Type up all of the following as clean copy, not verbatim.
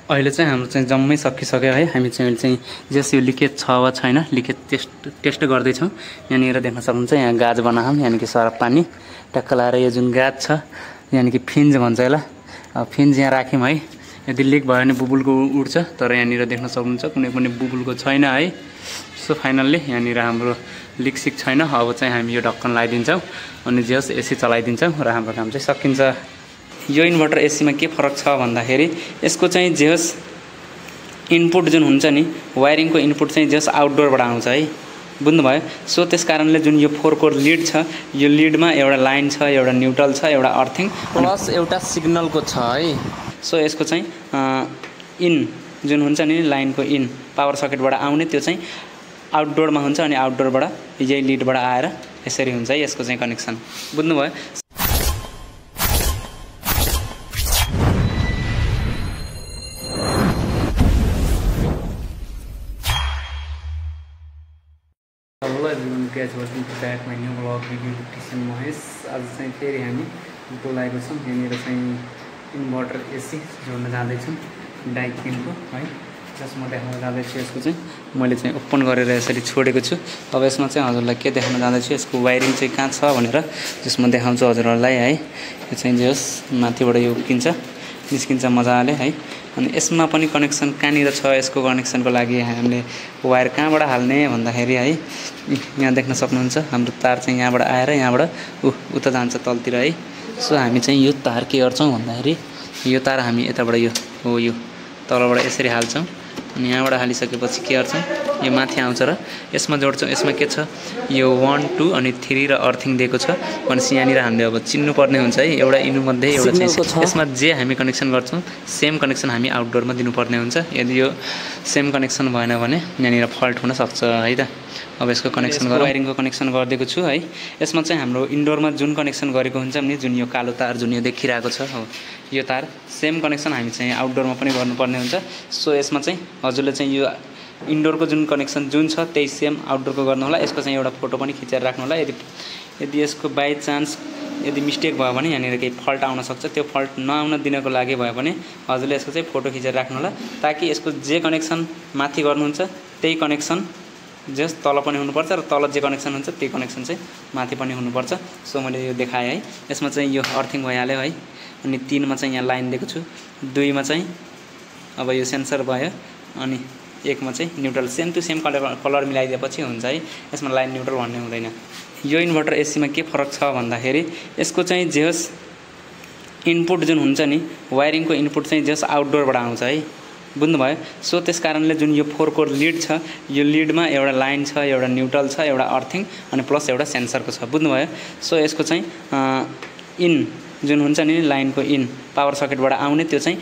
अहिले चाहिँ हाम्रो चाहिँ जम्मै सकिसक्यो है। हामी चाहिँ जस यो लिकेज छ वा छैन लिकेज टेस्ट गर्दैछौँ। यहाँनिर देख्न सक्नुहुन्छ यहाँ गाज बनाहौँ यानि कि सरफ पानी टक्क लाएर यो जुन गाज छ यानि कि फिन्ज भन्छ यसलाई, फिन्ज यहाँ राख्यौँ है। यदि लिक भयो भने बुबुलको उड्छ, तर यहाँनिर देख्न सक्नुहुन्छ कुनै पनि बुबुलको छैन है। सो फाइनल्ली यहाँनिर हाम्रो लिक सिक छैन। अब चाहिँ हामी यो ढक्कन लगाइदिन्छौँ अनि जस एसी चलाइदिन्छौँ र हाम्रो काम चाहिँ सकिन्छ। यो इन्भर्टर एसीमा के फरक छ भन्दाखेरि यसको चाहिँ जेस इनपुट जुन हुन्छ नि वायरिङको इनपुट चाहिँ जस आउटडोरबाट आउँछ है, बुझ्नुभयो। सो त्यस कारणले जुन यो 4 कोर लिड छ यो लिडमा एउटा लाइन छ, एउटा न्युट्रल छ, एउटा अर्थिङ प्लस एउटा सिग्नलको छ है। सो यसको चाहिँ इन जुन हुन्छ नि लाइनको इन पावर सकेटबाट आउने त्यो चाहिँ आउटडोरमा हुन्छ अनि आउटडोरबाट यही लिडबाट आएर यसरी हुन्छ है यसको चाहिँ कनेक्सन, बुझ्नुभयो। Hello everyone, guys welcome to back my new blog video टिसन महेश। आज चाहिँ फेरि हामी बोलाएको छौँ। यहाँनिर चाहिँ इन्भर्टर एसी जोड्न जाँदैछौँ डाइकिनको है, जसमा देखाउन जाँदैछु। यसको चाहिँ मैले चाहिँ ओपन गरेर यसरी छोडेको छु। अब यसमा चाहिँ हजुरलाई के देखाउन जाँदैछु, यसको वायरिङ चाहिँ कहाँ छ भनेर जसमा देखाउँछु हजुरहरूलाई है। यो चाहिँ जे होस् माथिबाट यो उक्किन्छ निस्किन्छ मजाले है। अनि यसमा पनि कनेक्सन कहाँनिर छ, यसको कनेक्सनको लागि हामीले वायर कहाँबाट हाल्ने भन्दाखेरि है यहाँ देख्न सक्नुहुन्छ हाम्रो तार चाहिँ यहाँबाट आएर यहाँबाट उता जान्छ तलतिर है। सो हामी चाहिँ यो तार के गर्छौँ भन्दाखेरि यो तार हामी यताबाट यो तलबाट यसरी हाल्छौँ अनि यहाँबाट हालिसकेपछि के गर्छौँ यो माथि आउँछ र यसमा जोड्छौँ। यसमा के छ यो 1 2 अनि 3 र अर्थिङ दिएको छ भनेपछि यहाँनिर हामीले अब चिन्नुपर्ने हुन्छ है। एउटा इनुमध्ये एउटा चाहिँ यसमा जे हामी कनेक्सन गर्छौँ सेम कनेक्सन हामी आउटडोरमा दिनुपर्ने हुन्छ। यदि यो सेम कनेक्सन भएन भने यहाँनिर फल्ट हुनसक्छ है त। अब यसको कनेक्सन गरेर वायरिङको कनेक्सन गरिदिएको छु है। यसमा चाहिँ हाम्रो इन्डोरमा जुन कनेक्सन गरेको हुन्छ नि, जुन यो कालो तार जुन यो देखिरहेको छ हो यो तार सेम कनेक्सन हामी चाहिँ आउटडोरमा पनि गर्नुपर्ने हुन्छ। सो यसमा चाहिँ हजुरले चाहिँ यो इन्डोरको जुन कनेक्सन जुन छ त्यही सेम आउटडोरको गर्नु होला। यसको चाहिँ एउटा फोटो पनि खिचेर राख्नु होला। यदि यसको बाई चान्स यदि मिस्टेक भयो भने यहाँनिर केही फल्ट आउन सक्छ, त्यो फल्ट नआउन दिनको लागि भयो भने हजुरले यसको चाहिँ फोटो खिचेर राख्नु होला, ताकि यसको जे कनेक्सन माथि गर्नुहुन्छ त्यही कनेक्सन जस तल पनि हुनुपर्छ र तल जे कनेक्सन हुन्छ त्यही कनेक्सन चाहिँ माथि पनि हुनुपर्छ। सो मैले यो देखाएँ है। यसमा चाहिँ यो अर्थिङ भइहाल्यो है। अनि 3 मा चाहिँ यहाँ लाइन दिएको छु, 2 मा चाहिँ अब यो सेन्सर भयो अनि 1 मा चाहिँ neutral. Same to same colour मिलाइदिएपछि हुन्छ है। यसमा लाइन न्युट्रल भन्ने हुँदैन। यो इन्भर्टर एसीमा के फरक छ भन्दाखेरि यसको चाहिँ जे होस् इनपुट जुन हुन्छ नि वायरिङको इनपुट चाहिँ जस आउटडोरबाट आउँछ है, बुझ्नुभयो। सो त्यस कारणले जुन यो 4 कोर लिड छ यो लिडमा एउटा लाइन छ, एउटा न्युट्रल छ, एउटा अर्थिङ अनि प्लस एउटा सेन्सरको छ, बुझ्नुभयो। सो यसको चाहिँ इन जुन हुन्छ नि लाइनको इन पावर सकेटबाट आउने त्यो चाहिँ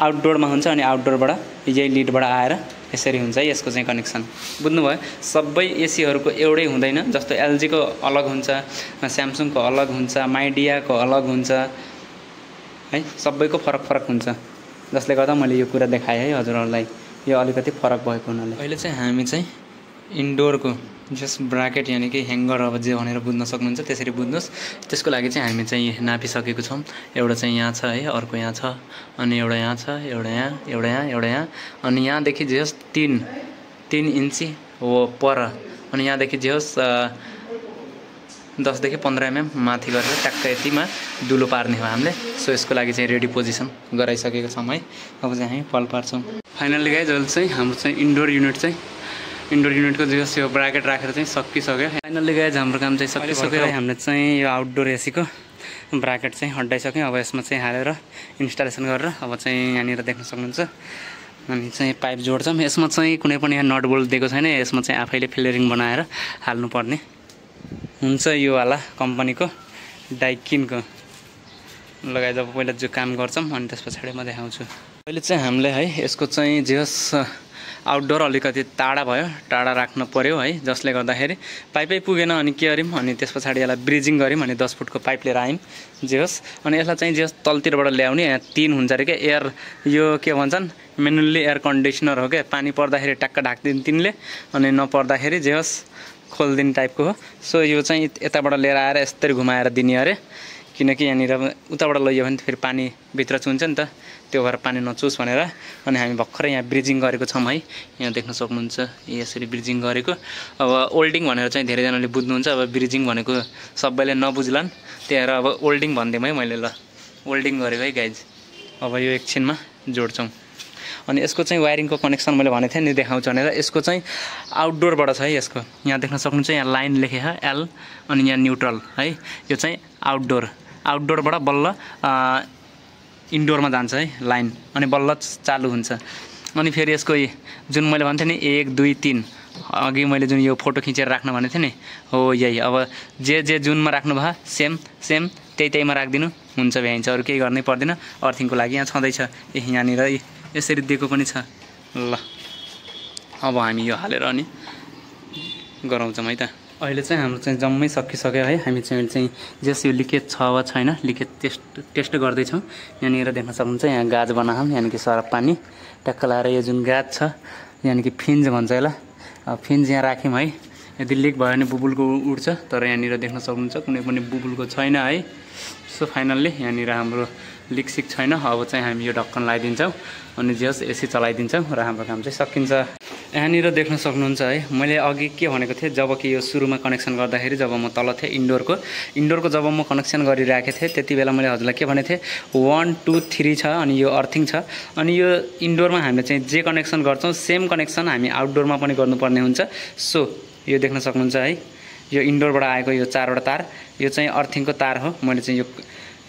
आउटडोरमा हुन्छ अनि आउटडोरबाट यही लिडबाट आएर यसरी हुन्छ है यसको चाहिँ कनेक्सन, बुझ्नुभयो। सबै एसीहरूको एउटै हुँदैन। जस्तो एलजीको अलग हुन्छ, स्यामसङको अलग हुन्छ, माइडियाको अलग हुन्छ है। सबैको फरक हुन्छ, जसले गर्दा मैले यो कुरा देखाएँ है हजुरहरूलाई। यो अलिकति फरक भएको हुनाले अहिले चाहिँ हामी चाहिँ इन्डोरको जस ब्राकेट यानि कि ह्याङ्गर अब जे भनेर बुझ्न सक्नुहुन्छ त्यसरी बुझ्नुहोस्। त्यसको लागि चाहिँ हामी चाहिँ नापिसकेको छौँ। एउटा चाहिँ यहाँ छ है, अर्को यहाँ छ अनि एउटा यहाँ छ, एउटा यहाँ अनि यहाँदेखि जे होस् 3 इन्ची हो पर अनि यहाँदेखि जे होस् 10 देखि 15 mm माथि गरेर ट्याक्क यतिमा दुलो पार्ने हो हामीले। सो यसको लागि चाहिँ रेडी पोजिसन गराइसकेको छौँ है। अब चाहिँ हामी पल पार्छौँ। फाइनल्ली गाइज अहिले चाहिँ हाम्रो चाहिँ इन्डोर युनिटको जस यो ब्राकेट राखेर चाहिँ सकिसक्यो। फाइनल्ली गाइज हाम्रो काम चाहिँ सकिसक्यो। हामीले चाहिँ यो आउटडोर एसीको ब्राकेट चाहिँ हटाइसक्यौँ। अब यसमा चाहिँ हालेर इन्स्टलेसन गरेर अब चाहिँ यहाँनिर देख्न सक्नुहुन्छ अनि चाहिँ पाइप जोड्छौँ। यसमा चाहिँ कुनै पनि यहाँ नट बोल्ट दिएको छैन। यसमा चाहिँ आफैले फिलरिङ बनाएर हाल्नुपर्ने हुन्छ। यो वाला कम्पनीको डाइकिनको लगाएर जब पहिला जो काम गर्छौँ अनि त्यस पछाडि म देखाउँछु। अहिले चाहिँ हामीले है यसको चाहिँ जे होस् आउटडोर अलिकति टाढा भयो, टाढा राख्नु पर्यो है, जसले गर्दाखेरि पाइपै पुगेन अनि के गऱ्यौँ अनि त्यस पछाडि यसलाई ब्रिजिङ गऱ्यौँ अनि 10 फुटको पाइप लिएर आयौँ जे होस्। अनि यसलाई चाहिँ जे होस् तलतिरबाट ल्याउने। यहाँ 3 हुन्छ अरे क्या एयर, यो के भन्छन् मेनुअल्ली एयर कन्डिसनर हो क्या। पानी पर्दाखेरि ट्याक्क ढाक्दिन् तिनले अनि नपर्दाखेरि जे होस् खोलिदिने टाइपको हो। सो यो चाहिँ यताबाट लिएर आएर यसरी घुमाएर दिने अरे, किनकि यहाँनिर उताबाट लैयो भने फेरि पानी भित्र चुन्छ नि त, त्यो भएर पानी नचुस भनेर। अनि हामी भर्खरै यहाँ ब्रिजिङ गरेको छौँ है, यहाँ देख्न सक्नुहुन्छ यसरी ब्रिजिङ गरेको। अब ओल्डिङ भनेर चाहिँ धेरैजनाले बुझ्नुहुन्छ, अब ब्रिजिङ भनेको सबैले नबुझ्लान्, त्यही भएर अब ओल्डिङ भनिदिउँ है मैले। ल ओल्डिङ गरेको है गाइज। अब यो एकछिनमा जोड्छौँ। अनि यसको चाहिँ वायरिङको कनेक्सन मैले भनेको थिएँ नि देखाउँछु भनेर, यसको चाहिँ आउटडोरबाट छ है। यसको यहाँ देख्न सक्नुहुन्छ यहाँ लाइन लेखेको छ एल, अनि यहाँ न्युट्रल है, यो चाहिँ आउटडोरबाट बल्ल इन्डोरमा जान्छ है लाइन, अनि बल्ल चालु हुन्छ। अनि फेरि यसको जुन मैले भन्थेँ नि 1 2 3 अघि मैले जुन यो फोटो खिचेर राख्न भनेको थिएँ नि, हो यही। अब जे जुनमा राख्नु भयो सेम त्यहीमा राखिदिनु हुन्छ, भ्याइन्छ, अरू केही गर्नै पर्दैन। अर्थिङको लागि यहाँ छँदैछ, यहाँनिर यसरी दिएको पनि छ। ल अब हामी यो हालेर अनि गराउँछौँ है त। अहिले चाहिँ हाम्रो चाहिँ जम्मै सकिसक्यो है। हामी चाहिँ जस यो लिकेज छ वा छैन लिकेज टेस्ट गर्दैछौँ। यहाँनिर देख्न सक्नुहुन्छ यहाँ गाज बनाहौँ, यानि कि सरफ पानी ट्याक्क लाएर यो जुन गाज छ यानि कि फिन्ज भन्छ यसलाई, फिन्ज यहाँ राख्यौँ है। यदि लिक भयो भने बुबुलको उड्छ, तर यहाँनिर देख्न सक्नुहुन्छ कुनै पनि बुबुलको छैन है। सो फाइनल्ली यहाँनिर हाम्रो लिक सिक छैन। अब चाहिँ हामी यो ढक्कन लगाइदिन्छौँ अनि जस एसी चलाइदिन्छौँ र हाम्रो काम चाहिँ सकिन्छ। यहाँनिर देख्न सक्नुहुन्छ है, मैले अघि के भनेको थिएँ, जब कि यो सुरुमा कनेक्सन गर्दाखेरि जब म तल थिएँ इन्डोरको जब म कनेक्सन गरिरहेको थिएँ त्यति बेला मैले हजुरलाई के भनेको थिएँ 1 2 3 छ, अनि यो अर्थिङ छ। अनि यो इन्डोरमा हामीले चाहिँ जे कनेक्सन गर्छौँ सेम कनेक्सन हामी आउटडोरमा पनि गर्नुपर्ने हुन्छ। सो यो देख्न सक्नुहुन्छ है, यो इन्डोरबाट आएको यो 4वटा तार, यो चाहिँ अर्थिङको तार हो। मैले चाहिँ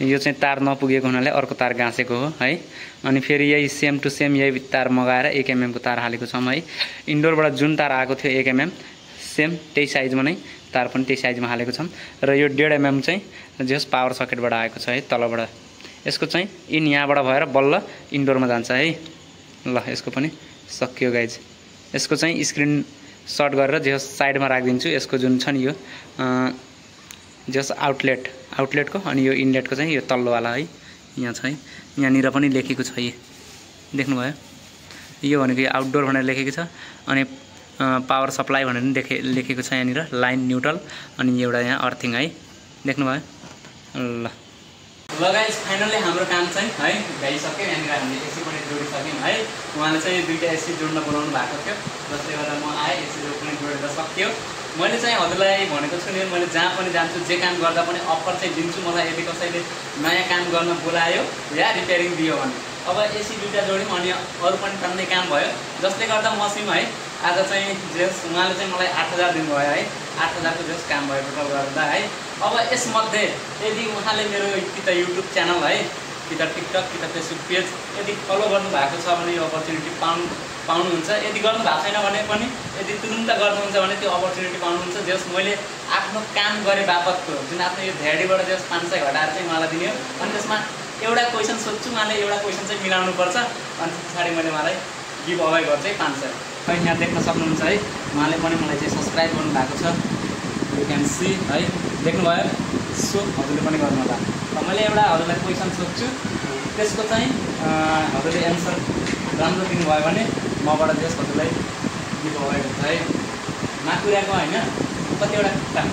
यो चाहिँ तार नपुगेको हुनाले अर्को तार गाँसेको हो है। अनि फेरि यही सेम टु सेम यही तार मगाएर 1 mm को तार हालेको छौँ है। इन्डोरबाट जुन तार आएको थियो 1 mm सेम त्यही साइजमा नै तार पनि त्यही साइजमा हालेको छौँ। र यो 1.5 mm चाहिँ जस पावर सकेटबाट आएको छ है तलबाट। यसको चाहिँ इन यहाँबाट भएर बल्ल इन्डोरमा जान्छ है। ल यसको पनि सकियो गाइज। यसको चाहिँ स्क्रिन सर्ट गरेर जस साइडमा राखिदिन्छु। यसको जुन छ नि यो जस आउटलेटको अनि यो इनलेटको चाहिँ यो तल्लोवाला है यहाँ छ है। यहाँनिर पनि लेखेको छ, यो देख्नुभयो, यो भनेको यो आउटडोर भनेर लेखेको छ। अनि पावर सप्लाई भनेर पनि लेखेको छ यहाँनिर, लाइन न्युट्रल, अनि एउटा यहाँ अर्थिङ है, देख्नुभयो। ल गाइस फाइनल्ली हाम्रो काम चाहिँ है भइसक्यो। यहाँनिर हामीले एसी पनि जोडिसक्यौँ है। उहाँले चाहिँ 2टा एसी जोड्न बोलाउनु भएको थियो, जसले गर्दा म आएँ, एसी पनि जोडेर सक्यो। मैले चाहिँ हजुरलाई भनेको छु नि, मैले जहाँ पनि जान्छु जे काम गर्दा पनि अफर चाहिँ दिन्छु। मलाई यदि कसैले नयाँ काम गर्न बोलायो या रिपेयरिङ दियो भने। अब एसी 2टा जोड्यौँ अनि अरू पनि टन्नै काम भयो, जसले गर्दा मसिम है आज चाहिँ जस उहाँले चाहिँ मलाई 8000 दिनुभयो है। 8000 को जस काम भयो टोटल गर्दा है। अब यसमध्ये यदि उहाँले मेरो कि त युट्युब च्यानल है, कि त टिकटक, कि त फेसबुक पेज यदि फलो गर्नुभएको छ भने यो अपर्च्युनिटी पाउनुहुन्छ। यदि गर्नु भएको छैन भने पनि यदि तुरुन्त गर्नुहुन्छ भने त्यो अपर्च्युनिटी पाउनुहुन्छ। जस मैले आफ्नो काम गरे बापतको जुन आफ्नो यो ध्याडीबाट जस 500 घटाएर चाहिँ उहाँलाई दिने हो। अनि त्यसमा एउटा क्वेसन सोध्छु, उहाँले एउटा क्वेसन चाहिँ मिलाउनुपर्छ, अनि पछाडि मैले उहाँलाई गिभ अवे गर्छु 500। यहाँ देख्न सक्नुहुन्छ है, उहाँले पनि मलाई चाहिँ सब्सक्राइब गर्नुभएको छ, यु क्यान सी है, देख्नुभयो। सो हजुरले पनि गर्नु होला। मैले एउटा हजुरलाई क्वेसन सोध्छु, त्यसको चाहिँ हजुरले एन्सर राम्रो दिनुभयो भने मबाट जस हजुरलाई गिभ अवे हुन्छ है। माकुराको होइन कतिवटा खुट्टा,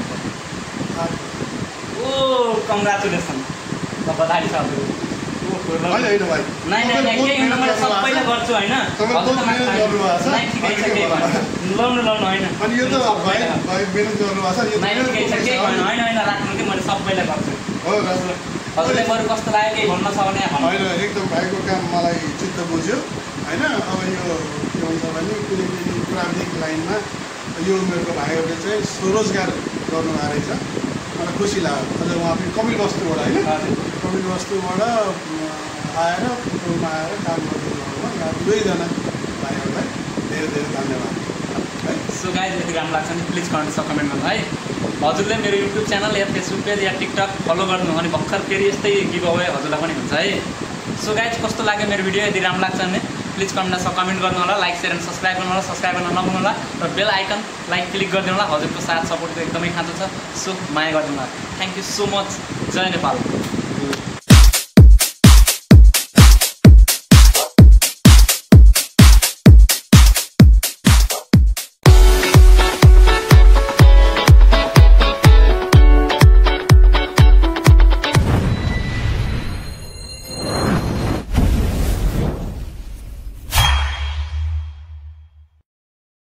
ओ कङ्ग्रेचुलेसन, बधाई छ हजुर। सबैले गर्छु होइन, ठिकै छ केही भएन, लाउनु होइन, ठिकै छ केही भएन, होइन राख्नु कि मैले सबैलाई गर्छु। हजुरले बरु कस्तो लाग्यो केही भन्न छ भने होइन, एकदम भाइको काम मलाई चित्त बुझ्यो होइन। अब यो के भन्छ भने कुनै पनि प्राविधिक लाइनमा यो उमेरको भाइहरूले चाहिँ स्वरोजगार गर्नुभएको रहेछ, मलाई खुसी लाग्यो। अझ उहाँ पनि कमिल वस्तुबाट होइन, कमिल वस्तुबाट आएर पुटुलमा आएर काम गरिदिनुभयो। यहाँ 2जना भाइहरूलाई धेरै धेरै धन्यवाद है। सो गाइज यदि राम्रो लाग्छ भने प्लिज कमेन्ट गर्नु है। हजुरले मेरो युट्युब च्यानल या फेसबुक पेज या टिकटक फलो गर्नु भने भर्खर फेरि यस्तै गिभ अवे हजुरलाई पनि हुन्छ है। सो गाइज कस्तो लाग्यो मेरो भिडियो, यदि राम्रो लाग्छ भने प्लिज कमेन्ट गर्नु होला, लाइक सेयर एन्ड सब्सक्राइब गर्नु होला, सब्सक्राइब गर्न नभुल्नु होला, र बेल आइकन लाइक क्लिक गरिदिनु होला। हजुरको साथ सपोर्टको एकदमै खाँचो छ। सो माया गरिदिनु होला। Thank you so much. जय नेपाल।